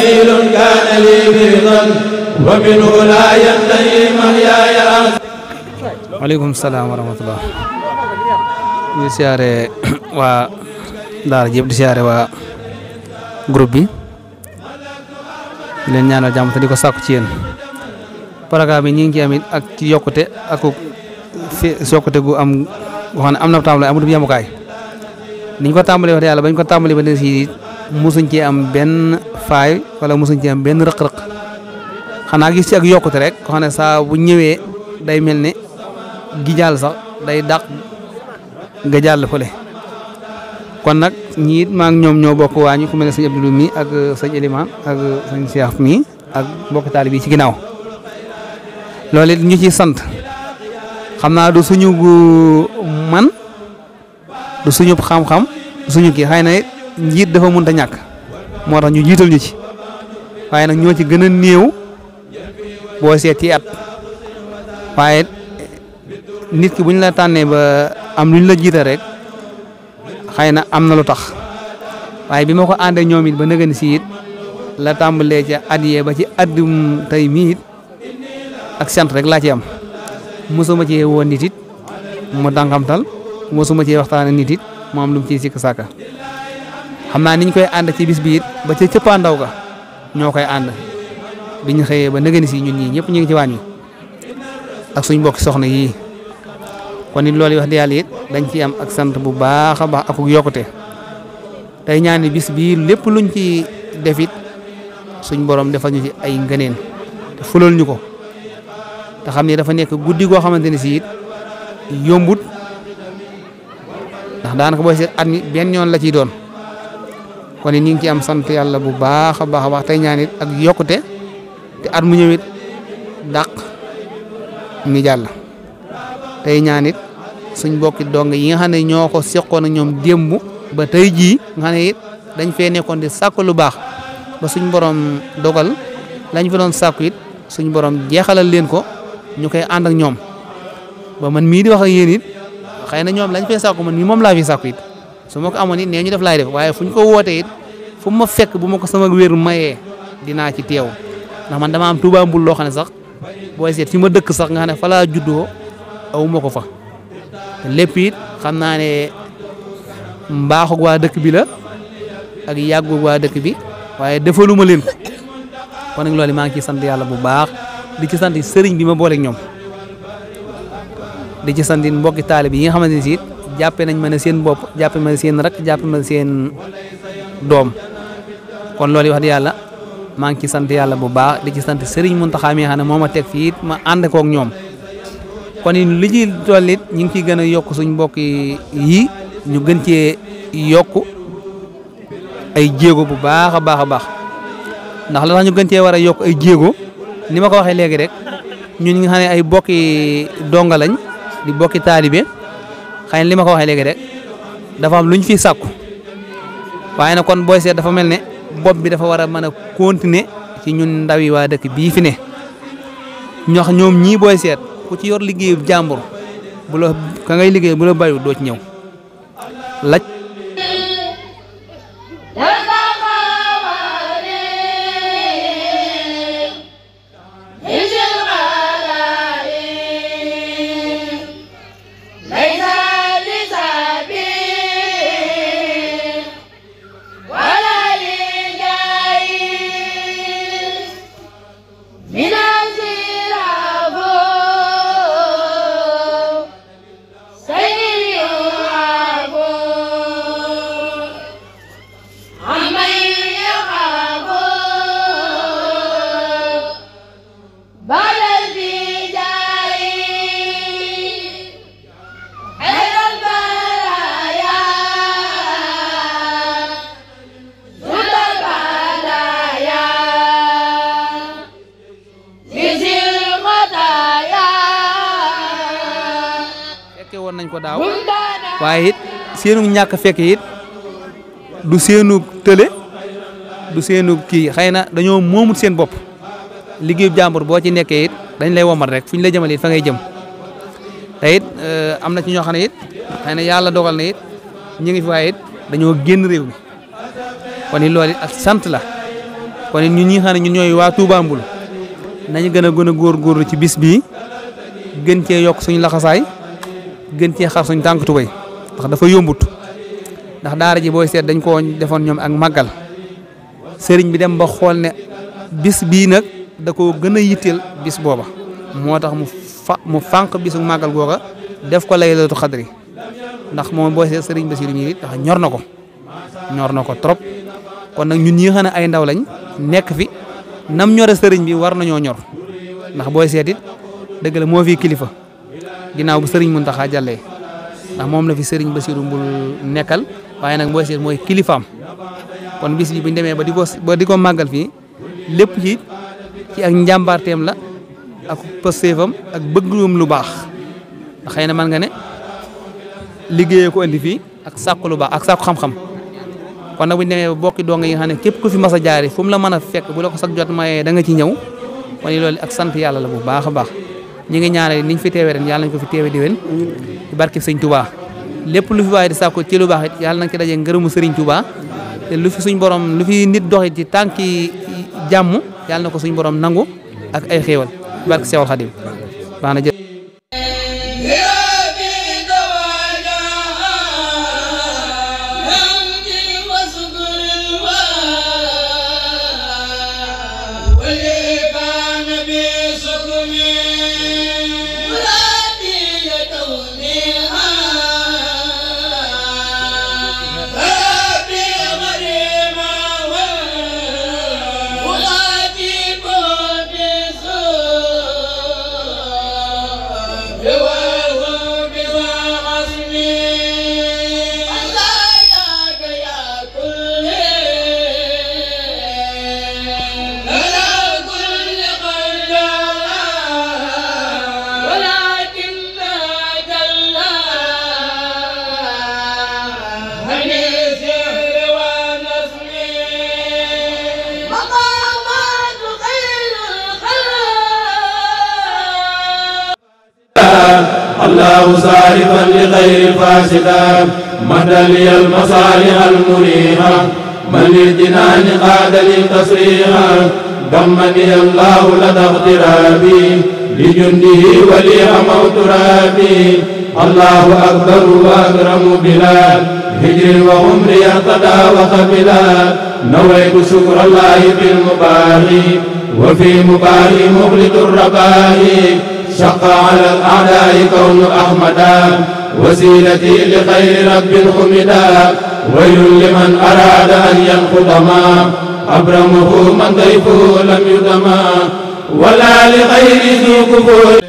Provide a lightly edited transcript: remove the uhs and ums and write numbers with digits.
جميل كان لي بيضا ومنه لا ينتهي محياي. waaleykum salaam wa rahmatullah. di siyaare waa daara jëpp di siyaare waa groupe bi di leen ñaanal jàmm te di ko sàkku ci yéen. programme bi ñu ngi ci am it ak ci yokkute ak yokkute gu am goo xam ne am na tàmbali amul yemukaay ni ñu ko tàmbalee wax dëgg yàlla bañ ko tàmbalee ba si musuñ ci am benn faay wala musuñ ci am benn rëq-rëq xanaa gis ci ak yokkute rek ko xam ne saa bu ñëwee day mel ne gi jàll sax day dàq nga jàll fële. kon nag ñiit maa ngi ñoom ñoo bokk waañu ku mel ne sëñ Abdou mi ak sëñ Eliman ak sëñ Cheikh mi ak mbokk taalibe bi ci ginnaaw loolu it ñu ci sant xam naa du suñu man du suñu xam-xam suñu kii xëy na njiit dafa mënut a ñàkk moo tax ñu jiital ñu ci waaye nag ñoo ci gën a néew boo seet ci at waaye nit ki bu ñu la tànnee ba am lu ñu la jiital rek xëy na am na lu tax waaye bi ma ko àndee ñoom it ba nëgën si it la tàmbalee ca at yee ba ci addum tey mii it ak sant rek laa ci am mosuma ci woon nit it mu dànqamtal mosuma ci waxtaan nit it mu am lu mu ciy sikk sàkka xam naa niñ koy ànd ci bis bi it ba ca cëppaandaw ga ñoo koy ànd bi ñu xëyee ba nëgën si ñun ñii ñëpp ñu ngi ci waañ wi ak suñ mbokki soxna yii kon it loolu wax dëgg yàlla it dañ ci am ak sant bu baax a baax ak yokkute tey ñaani bis bii lépp luñ ci def it suñ borom defal ñu ci ay ngëneen te fulal ñu ko te xam ne dafa nekk guddi goo xamante ne si it yombut ndax daanaka booy seet at mi benn yoon la ciy doon kon it ñu ngi ci am sant yàlla bu baax a baax a baax tey ñaan it ak yokkute te at mu ñëw it dàq mi jàll tey ñaan it suñ bokki dong yi nga xam ne ñoo ko seqoon ak ñoom démb ba tey jii nga xam ne it dañ fee nekkoon di sàkku lu baax ba suñ borom dogal lañ fa doon sàkku it suñ borom jeexalal leen ko ñu koy ànd ak ñoom ba man mii di wax ak yéen it xëy na ñoom lañ fee sàkku man mii moom laa fi sàkku it su ma ko amoon it nee ñu def laay def waaye fu ñu ko wootee it fu ma fekk bu ma ko sama wér mayee dinaa ci teew ndax man dama am Tuubaa Mbul loo xam ne sax booy seet fi ma dëkk sax nga xam ne fa laa juddoo aw ma ko fa lépp it xam naa ne mbaaxug waa dëkk bi la ak yàggug waa dëkk bi waaye defaluma leen ko kon nag loolu maa ngi ciy sant yàlla bu baax di ci sant sëriñ bi ma booleeg ñoom di ci sant mbokki taalib yi nga xamante ne si jàppe nañ ma ne seen bopp jàppe ma ne seen rak jàppe ma ne seen doom kon loolu wax di yàlla maa ngi ci sant yàlla bu baax di ci sant sëriñ Muntaxa mi nga xam ne moo ma teg fii ma ànd koog ñoom kon li ci toll it ñu ngi ciy gën a yokk suñ mbokk yi ñu gën cee yokk ay jéego bu baax a baax a baax ndax la tax ñu gën cee war a yokk ay jéego ni ma ko waxee léegi rek ñun ñi nga xam ne ay bokki donga lañ di bokki taalibe xëy na li ma ko waxee léegi rek dafa am lu ñu fiy sàkku waaye nag kon booy seet dafa mel ne bopp bi dafa war a mën a continuer ci ñun ndaw yi waa dëkk bii fi ne ñox ñoom ñii booy seet ku ci yor liggéeyu jàmbur bu la ka ngay liggéey bu la bayu doo ci ñëw laj waaye it seenu ñàkk fekk it du seenu tële du seenu kii xëy na dañoo moomut seen bopp liggéeyu jàmbur boo ci nekkee it dañ lay womat rek fu ñu la jëmale it fa ngay jëm te it am na ci ñoo xam ne it xëy na yàlla dogal na it ñu ngi fi waaye it dañoo génn réew mi kon it loolu it ak sant la kon ñun ñi xam ne ñun ñooy waa Touba Mboul nañu gën a góorgóorlu ci bis bii gën cee yokk suñu laxasaay gën cee xar suñu tànk tubay ndax dafa yombut ndax daara ji booy seet dañ koo defoon ñoom ak màggal sëriñ bi dem ba xool ne bis bii nag da koo gën a yitteel bis booba moo tax mu fànq bisu màggal googa def ko laylatul xadri ndax moom booy seet sëriñ Basiru mi ndax ñor na ko trop kon nag ñun ñi nga xam ne ay ndaw lañ nekk fi nam ñore sëriñ bi war nañoo ñor ndax booy seet it dëgg la moo fi kilifa ginnaaw bu sëriñ Muntaxa jàllee ndax moom la fi sëriñ Basiru Mbul nekkal waaye nag booy seet mooy kilifaam kon bis bi buñ demee ba di ko màggal fii lépp ci ak njàmbaarteem la ak pëstéefam ak bëggum lu baax ndax xëy na man nga ne liggéeyee ko andi fii ak sàkku lu baax ak sàkku xam-xam kon nag buñ demee ba bokki donga yi nga xam ne képp ku fi mas a jaari fu mu la mën a fekk bu la ko sax jot mayee da nga ci ñëw kon loolu ak sant yàlla la bu baax a baax ñi ngi ñaanal niñ fi teewee ren yàlla nañ ko fi teewee déwén ci barke sëñ Touba lépp lu fi waaye di sàkku ci lu baax it yàlla nañ ci dajee ngërëmu sëriñ Touba te lu fi suñ borom lu fi nit doxit ci tànki jàmm yàlla na ko suñ borom nangu ak ay xéewal ci barke Seexul Xadim baax na jë الله صارفا لغير فاسدا مدى لي المصالح المريحة من للجنان قاد لي تصريحا ضمني الله لدى اغترابي لجنده ولي موت رابي الله أكبر وأكرم بلا هجر وعمري ارتدى وقبلا نويت شكر الله في المباهي وفي مباهي مخلد الرباهي شق على الأعداء كون أحمدا وسيلتي لخير رب حمدا ويل لمن أراد أن ينقض ما أبرمه من ضيفه لم يدما ولا لغير ذو كفور